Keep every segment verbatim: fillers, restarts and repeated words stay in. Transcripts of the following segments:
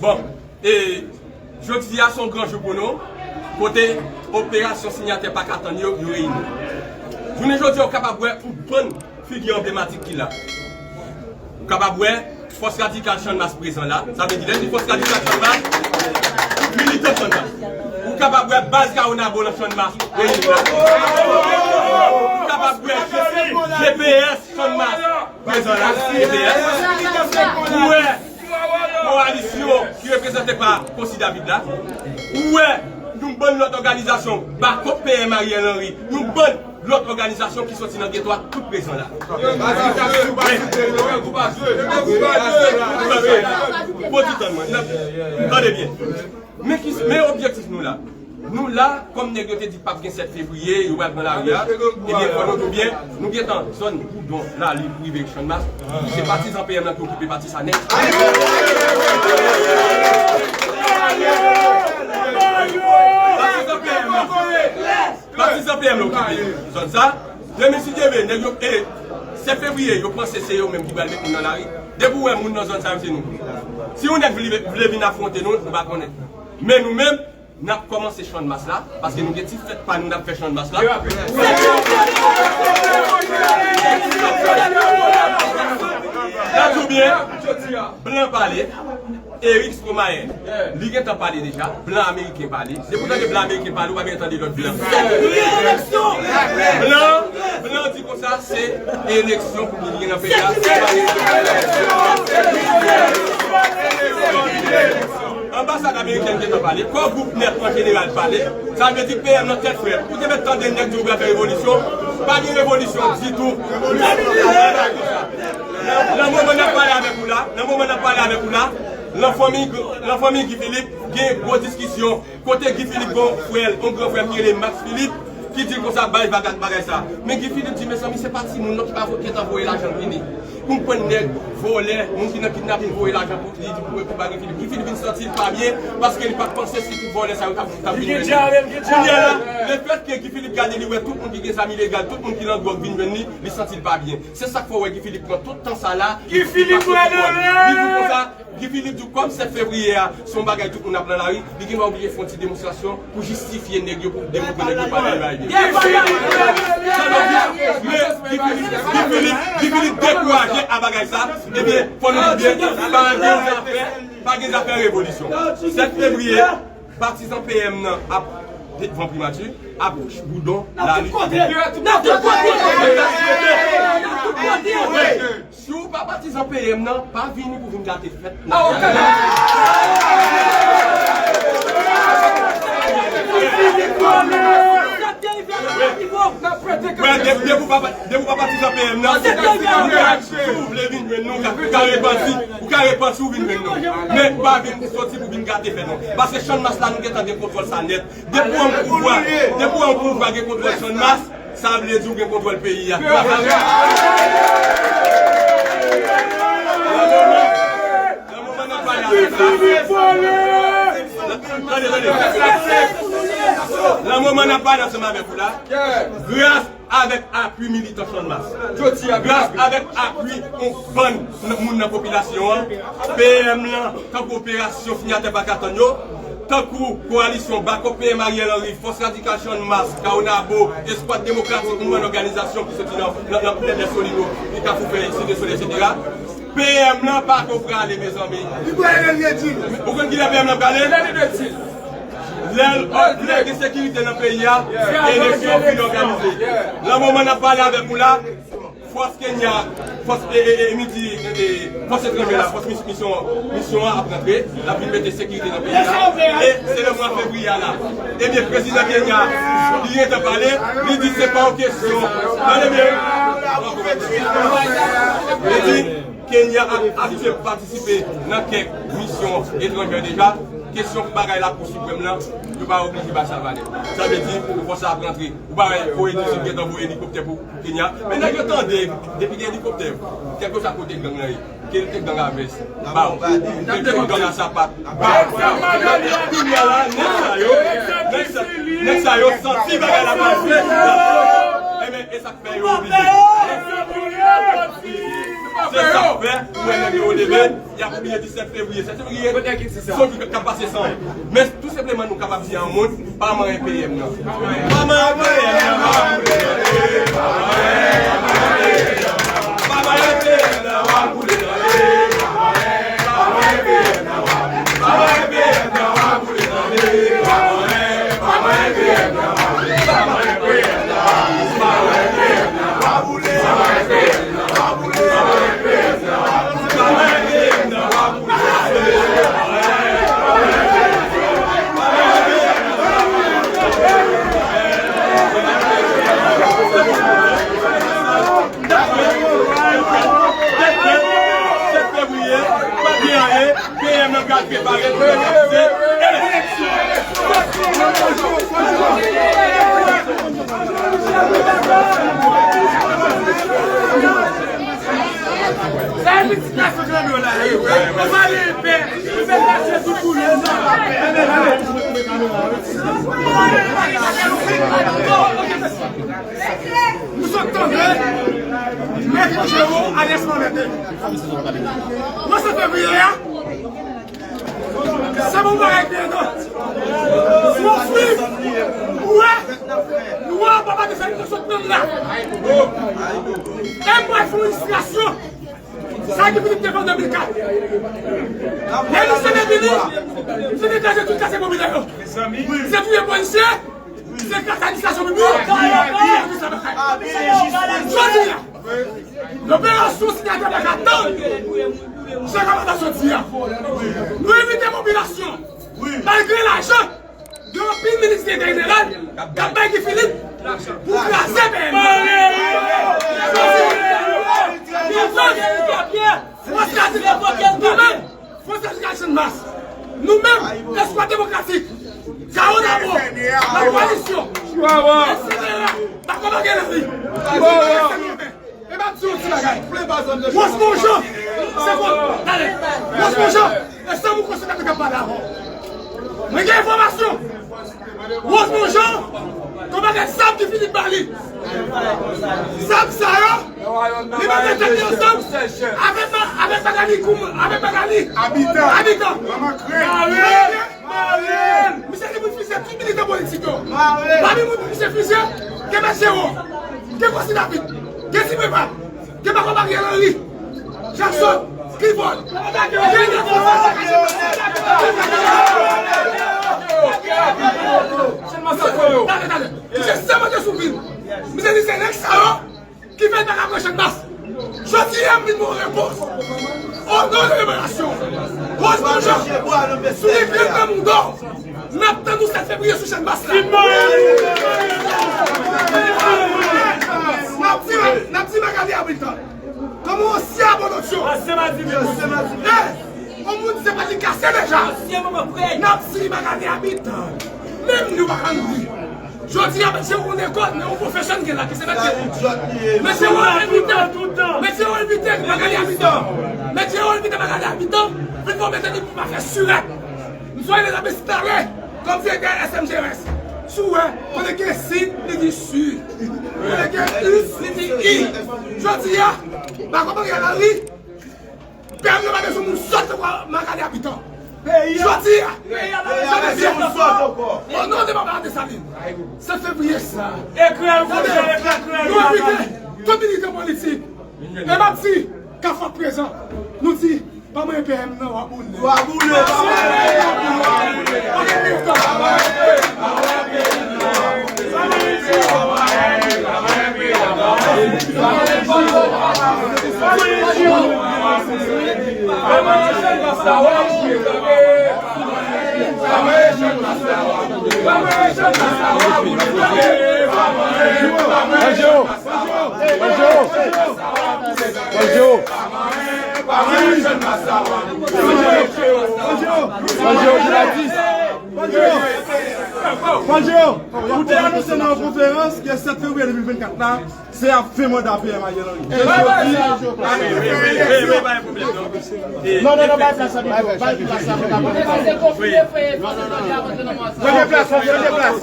Bon, e jodi a se yon gran jou pou nou, kote operasyon sinyatè pa ka tann yo, yo reyini. Jounen jodi a, ou kapab wè yon bann figi anblematik ki la. Ou kapab wè Fòs Radikal Channmas prezan la. Sa vle di, lè n di Fòs Radikal Channmas, tout militan Channmas. Ou kapab wè baz Kawonabo nan Channmas reyini la. Ou kapab wè G P S Channmas prezan la. G P S. Ou wè kowalisyon ki reprezante pa Kosi David la. Ou wè yon bann lòt òganizasyon, Bakòp P M Ariel Henry, yon bann lòt òganizasyon ki soti nan geto a, tout prezan la. Fò di tann mwen. Tande byen. Men ki, men objektif nou la. Nou la, kòm nèg yo te di p ap gen sèt fevriye, yo pral pran lari a, ebyen, fò nou di w byen, nou gentan zòn Boudon, Lali, pou rive Channmas. Se patizan P M nan ki okipe pati sa nèt. Patizan P M nan. Patizan P M nan okipe zòn sa. Demen, si Dye vle, nèg yo, e, sèt fevriye, yo panse se yo menm ki pral met moun nan lari. Depi w wè moun nan zòn sa yo, se nou. Si yon nèg vle, vle vin afwonte nou, nou pa konnen. Men nou menm, n ap kòmanse Channmas la, paske nou gen ti fèt pa nou n ap fè Channmas la. N ap di w byen, blan pale, Eric Stromae, li gentan pale deja, blan ameriken pale. Depi w tande blan ameriken pale, ou pa bezwen tande lòt blan. Blan, blan di konsa, se eleksyon pou vin gen nan peyi a. Anbasad amerikèn gentan pale, kò gwoup nèt an jeneral pale, sa vle di P M nan tèt frè. Ou te mèt tande nèg di w pral fè revolisyon, pa gen revolisyon ditou. Nan, nan moman n ap pale avèk ou la, nan moman n ap pale avèk ou la, nan fanmi, nan fanmi Guy Philippe, gen gwo diskisyon. Kote Guy Philippe gon frè l, yon gran frè m ki rele Max Philippe, ki di l konsa bay bagay, bagay sa. Men Guy Philippe di, mezanmi, se pa timoun non ki pa vo-, gentan voye lajan vini. Konprann nèg, vòlè, moun ki nan kidnapin voye lajan pou li, pou, pou bagay Guy Philippe. Guy Philippe vin santi l pa byen, paske li pa t panse si tout vòlè sa yo t ap, t ap vin jwenn li. Kounye a la, lefètke Guy Philippe gade li wè tout moun ki gen zam ilegal, tout moun ki nan dwòg vin jwenn li, li santi l pa byen. Se sa k fè w wè Guy Philippe pran tout tan sa la, li pase pou vòlè. Li di konsa, Guy Philippe di w kòm sèt fevriye a, se yon bagay tout moun ap nan lari, li gen dwa oblije fè yon ti demonstrasyon pou jistifye nèg yo, pou demontre nèg yo pa nan lari. Sa vle di, men Guy Philippe, Guy Philippe, Guy Philippe dekouraje a bagay sa, ebyen, fò nou di byen, pa gen zafè, pa gen zafè revolisyon. Sèt fevriye, patizan P M nan ap devan primati, ap Boudon, Lali. Nan tout kote! Nan tout kote! Nan tout kote! Si w pa patizan P M nan, pa vini pou vin gate fèt nan. Wè, de-, depi w pa, depi w pa patizan P M nan, si w vle vin jwenn nou, ou ka, ou ka repanse, ou ka repanse ou vin jwenn nou. Men pa vin soti pou vin gate fèt non. Paske Channmas la, nou gentan gen kontwòl sa nèt. Depi w an pouvwa, depi w an pouvwa gen kontwòl Channmas, sa vle di w gen kontwòl peyi a. Nan moman n ap pale avèk la, tande, tande. Nan moman n ap pale ansanm avèk ou la, gras avèk apui militan Channmas, gras avèk apui yon bann moun nan popilasyon an, P M lan, tankou operasyon sinyatè pa ka tann yo, tankou kowalisyon Bakòp P M Ariel Henry, Fòs Radikal Channmas, Kawonabo, Eskwad Demokratik, yon bann òganizasyon ki soti nan, nan, nan Lè Solino, ki Kafou Fèy, Site Solèy, etsetera. P M lan pa ko prale, mezanmi. Li prale, l redi l. Ou konn kilè P M lan prale? Lè l, lè gen sekirite nan peyi a, eleksyon fin òganize. Nan moman n ap pale avèk ou la, fòs Kenya, fòs, e, e, e, midi, e, e, fòs etranjè la, fòs mis-, misyon, misyon an ap rantre, l ap vin mete sekirite nan peyi a. E se nan mwa fevriye a la. Ebyen, prezidan Kenya, li gentan pale, li di se pa yon kesyon. Tande byen. Li di, Kenya ap abitye patisipe nan kèk misyon etranjè deja. Kesyon pou bagay Lakou Siprèm lan, yo pa oblije bay sa valè. Sa vle di, fòs la ap rantre. Ou pa wè Kore di Sid gentan voye elikoptè pou, pou Kenya. Men nèg yo tande, depi gen elikoptè, kèlkeswa kote gang lan ye, ke l te gang a vès, ba w. Ke l te gang a sapat, ba w. Kounye a la, nèg sa yo, nèg sa, nèg sa yo santi bagay la pase. Enben, e sa k fè yo oblije. Se sa k fè, ou wè nèg yo leve, y ap bliye disèt fevriye. Sèt fevriye, se yon jou k ap pase san. Men tou senpleman nou kapab di a yon moun, pa manyen P M nan. Pa manyen P M nan, pa manyen P M nan. Sèt fevriye, pa gen anyen, P M nan pral prepare pou òganize eleksyon. Sa e pitit gason Grando la ye. Ou pa vle pè, ou fè gason tout koulè sa. Nou sot tande Mèt Jero alyas Manmèt. Nan sèt fevriye a, se bon bagay byen non. Si w fwi, ou wè, nou wè papa de fèt nou sot pran la. E m pral fè yon ilistrasyon. Sa ki Filip te fè an de mil kat. Lè misye te vini, misye te kraze tout katye popilè yo. Misye touye polisye, misye kraze administrasyon piblik. Jodi a, loperasyon Siyatè pa ka tann. Jan Kamadan sot di a, nou envite popilasyon, malgre lajan, gen anpil minis enteryè jeneral k ap bay Guy Philippe pou kraze P M nan. Frans Radikal, nou menm, Frans Radikal Channmas, nou menm, Eskwad Demokratik, Kawo Dabo, La Koalisyon, Bako Magelari, E m ap di yon ti bagay. Rose Bonjan, se kon, tande. Rose Bonjan, e sa moun konsa k ap pale avè w. Mwen gen enfòmasyon. Rose Bonjan, gon bagay zam ki Filip ba li. Zam sa yo, li mete tèt li ansanm avèk ma-, avèk Magali Koum-, avèk Magali Abitan. Abitan. Manman krèk. Mare l! Misye gen pou l fizye tout militan politik yo. Pami moun pou misye fizye, gen Mèt Jero, gen Kòsi David, gen Ti Pepap, gen Bako Ariel Henry, Jackson, Clifford, gen Nèg Fòs. Tande, tande. Misye sèmante sou vil. Misye di se nèg sa yo ki fè l pa ka pran Channmas. Jodi a, m vin ba w repons. O non de revelasyon. Rose Bonjan, sou ekran nan moun do, n ap tann ou sèt fevriye sou Channmas la. N ap di, n ap di Magali Abitan, kòman w ansyen abonotyo? Yon moun se pa li kase deja. N ap di Magali Abitan, menm nou pa ka nouri. Jodi a, mesye, ou konnen kòd, men yon pwofesyon gen la, ki se Mèt Jero. Mesye, ou envite, mesye, ou envite Magali Abitan. Mesye, ou envite Magali Abitan, vin fè yon mete li pou pa fè sirèt. M sou Elizabeth Stare, kòm direktè S M G S. Si w wè, kote gen si, li di si. Kote gen i, li di i. Jodi a, Bako Ariel Henry, Pèp yo pa bezwen moun sòt tankou Magali Abitan. Jodi a, peyi a pa bezwen moun sòt ankò. O non de Papa Desalin, sèt fevriye sa, nou envite tout militan politik. E m ap di, Kafou ap prezan, nou di, pa manyen P M nan, w a boule. W a boule, w a boule, w a boule. Panjeo, ou te anonse nan yon konferans ke sèt fevriye de mil vennkat la, se ap fen manda P M Ariel Henry. Non, non, non, bay plas la, bay plas la. Premye plas, premye plas.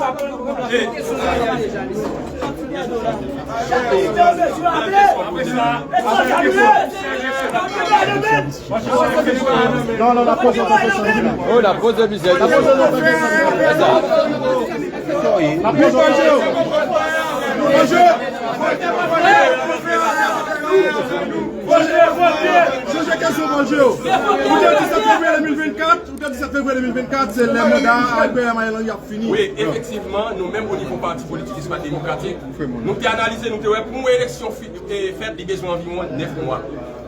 Non, non, n ap poze yon kesyon. Oh, n ap poze mizè. N ap poze yon kesyon. N ap poze yon kesyon. Chanje kesyon, Bonjou. Ou te di sèt fevriye de mil vennkat, ou te di sèt fevriye de mil vennkat, se lè manda Albert Marie Henry ap fini. Wi, efektivman, nou menm o nivo Pati Politik Espas Demokratik, nou te analize, nou te wè pou yon eleksyon fi- e, fèt, li bezwen anviwon nèf mwa.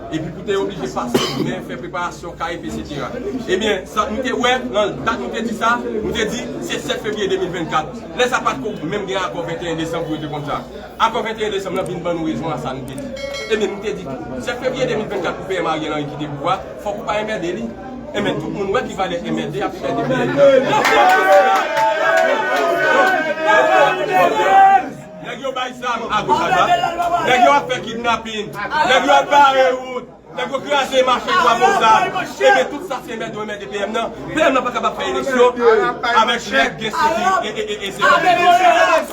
Epi pou te oblije pase goumen, fè preparasyon, K E P, etsetera. Ebyen, sa nou te wè, nan dat nou te di sa, nou te di, se sèt fevriye de mil vennkat. Lè sa pa t ko menm gen akò venteyen desanm pou yo te konn sa. Akò venteyen desanm nan vin ban nou rezon a sa nou te di. Ebyen, nou te di tou, sèt fevriye de mil vennkat pou P M Ariel Henry kite pouvwa, fòk ou pa enmède li. Ebyen, tout moun wè ki valè enmède ap enmède P M nan. Nèg yo bay zam agoch adwat. Nèg yo ap fè kidnapin. Nèg yo ap bare wout. Nèg yo kraze mache pou ap zam. Ebyen, tout sa se enmède yo enmède P M nan. P M nan pa kapab fè eleksyon avèk nèg gen sekirite e, e, e, e sekirite.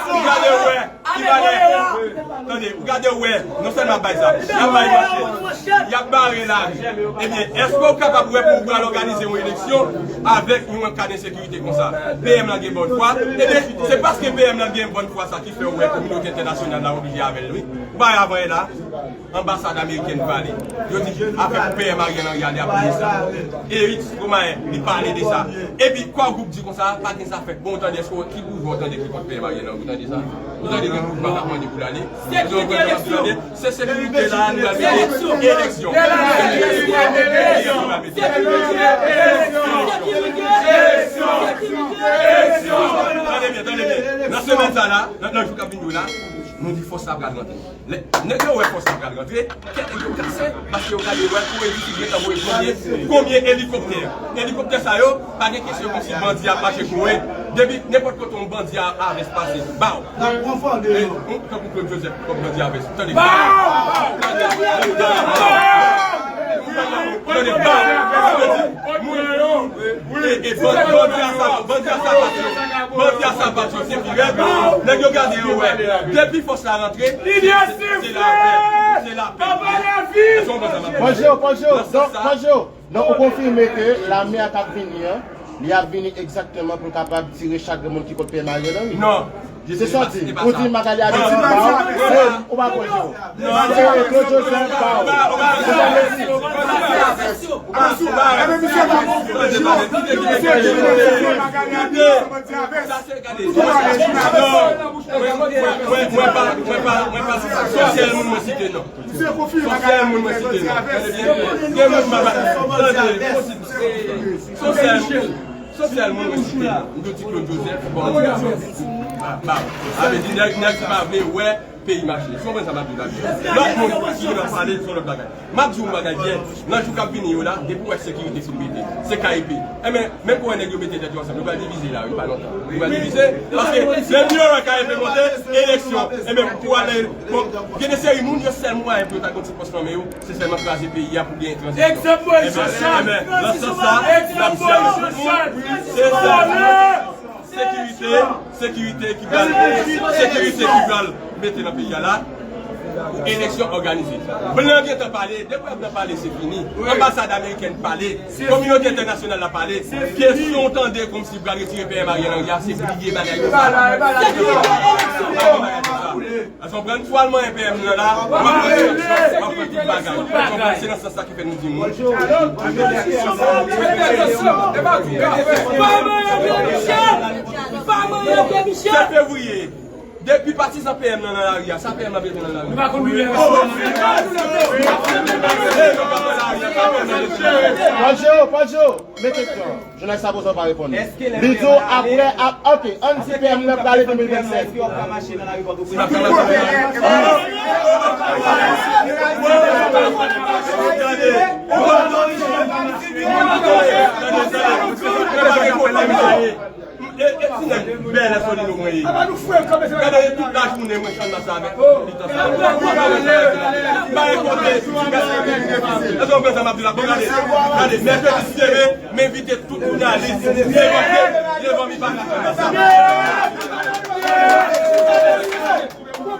Ou gade wè, ki valè. Tande, ou gade wè, non sèlman ap bay zam, y ap bay manchèt, y ap bare lari. Ebyen, èske w kapab wè pou w pral òganize yon eleksyon avèk yon ka ensekirite konsa? P M nan gen bòn fwa. Ebyen, se paske P M nan gen bòn fwa sa ki fè w wè kominote entènasyonal la oblije avè l, wi. Ou pa wè avan yè la, anbasad amerikèn pale. Yo di, afè pou P M Ariel Henry ale ap regle sa. Eric Stromae, li pale de sa. Epi, Core Group di konsa, pa gen zafè. Bon, ou tande, èske w, ki pouvwa w tande ki kont P M Ariel Henry? Ou tande sa? Ou tande ki pouvwa k ap mande pou l ale? Sekirite eleksyon. Se sekirite la, nou pral mete eleksyon. Tande byen, tande byen. Nan semèn sa la, nan, nan jou k ap vini yo la, nou di fòs la pral rantre. Lè nèg yo wè fòs la pral rantre, kè nèg yo kase, paske yo gade wè kou Eric gentan voye konbyen, konbyen elikoptè. Elikoptè sa yo, pa gen kesyon kòmsi bandi ap mache kouri. Depi nenpòt kote yon bandi a, a vès pase, baw. N ap pran fòde yo. Tankou Claude Joseph, kòm bandi a vès. Tande. Baw! Tande. Tande, baw! Moun, e, e, ban-, bandi a sa, bandi a sa pati yo. Bandi a sa pati yo, se pi rèd. Nèg yo gade yo wè. Depi fòs la rantre, se, se, se lapè. Se lapè. Papa lavi! Èske w konprann sa m ap di? Panjeo, Panjeo, nan sans sa, Panjeo. Donk, ou konfime ke lame a k ap vini an, li ap vini egzakteman pou l kapab tire chak grenn moun ki kont P M Ariel Henry? Non. Se sa w di. Ou di Magalie Habitud pa w, men ou pa pran Jero. Se Claude Joseph pa w. Ou pa mezi. Ou pa mezi. Sa se gade. Non. Mwen, mwen, mwen, mwen pa, mwen pa, mwen pa, se yon sèl moun mwen site non. Se yon sèl moun mwen site non. Tande byen. Gen moun m pa, tande, se yon sèl moun. Se yon sèl moun mwen site. M te di Claude Joseph, bon, m te di, ah, ba, sa vle di nèg, nèg ki pa vle wè peyi mache. Si w konprann sa m ap di la. Lòt moun ki vin ap pale, se yon lòt bagay. M ap di yon bagay byen. Nan jou k ap vini yo la, depi w wè sekirite fin mete, se K E P. Enben, menm pou wè nèg yo mete tèt yo ansanm, yo pral divize la, wi, pa lontan. Yo pral divize, paske lè yo wè K E P monte, eleksyon, enben, pou ale, bon, gen de seri moun, yo sèl mwayen pou yo ta gen yon ti pòs nan men yo, se sèlman kraze peyi a pou genyen tranzisyon. Egzanp Moïse Jean Charles. Enben, enben, nan sans sa, n ap di a tout moun, se sèlman sekirite, sekirite ki pral, sekirite ki pral mete nan peyi a la, pou eleksyon òganize. Blan gentan pale, depi w wè blan pale, se fini. Anbasad amerikèn pale, kominote entènasyonal la pale. Kesyon w tande kòmsi pral retire P M Ariel Henry a, se bliye bagay konsa. Bliye bagay konsa. Paske w pran fwa l manyen P M nan la, w ap pran eleksyon, w ap pran tout bagay. Ou konprann? Se nan sans sa ki fè nou di moun. Sèt fevriye, depi patizan P M nan nan lari a, sa P M nan bezwen nan lari a? Panjeo, Panjeo, mete tan. Jounalis la poze w pa reponn li. Li di w apre, ap, ok, ann di P M nan prale de mil vennsèt. E, e, ti nèg bèlè Solino mwen ye. Gade tout lajounen mwen chann nan sa avèk militan sa. M pa rekonte. Èske w konprann sa m ap di la? Bon, gade, gade, mèkredi si Dye vle, m envite tout jounalis devan, devan mi pa chann nan sa.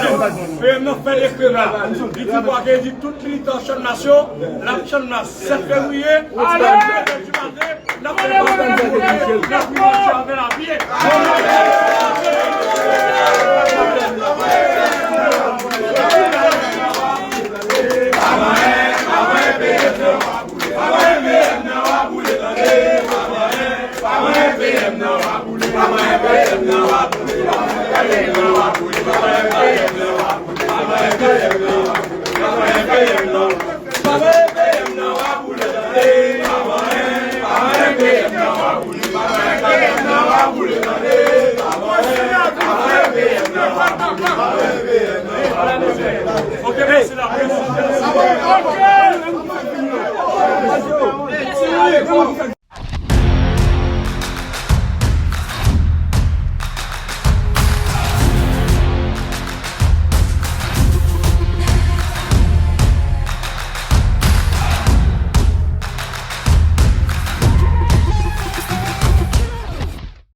P M nan fè dekrè la. Li di pou akeyi tout militan Channmas yo, l ap Channmas sèt fevriye, a trèz è di maten, n ap fè pati, n ap mache avè lapye.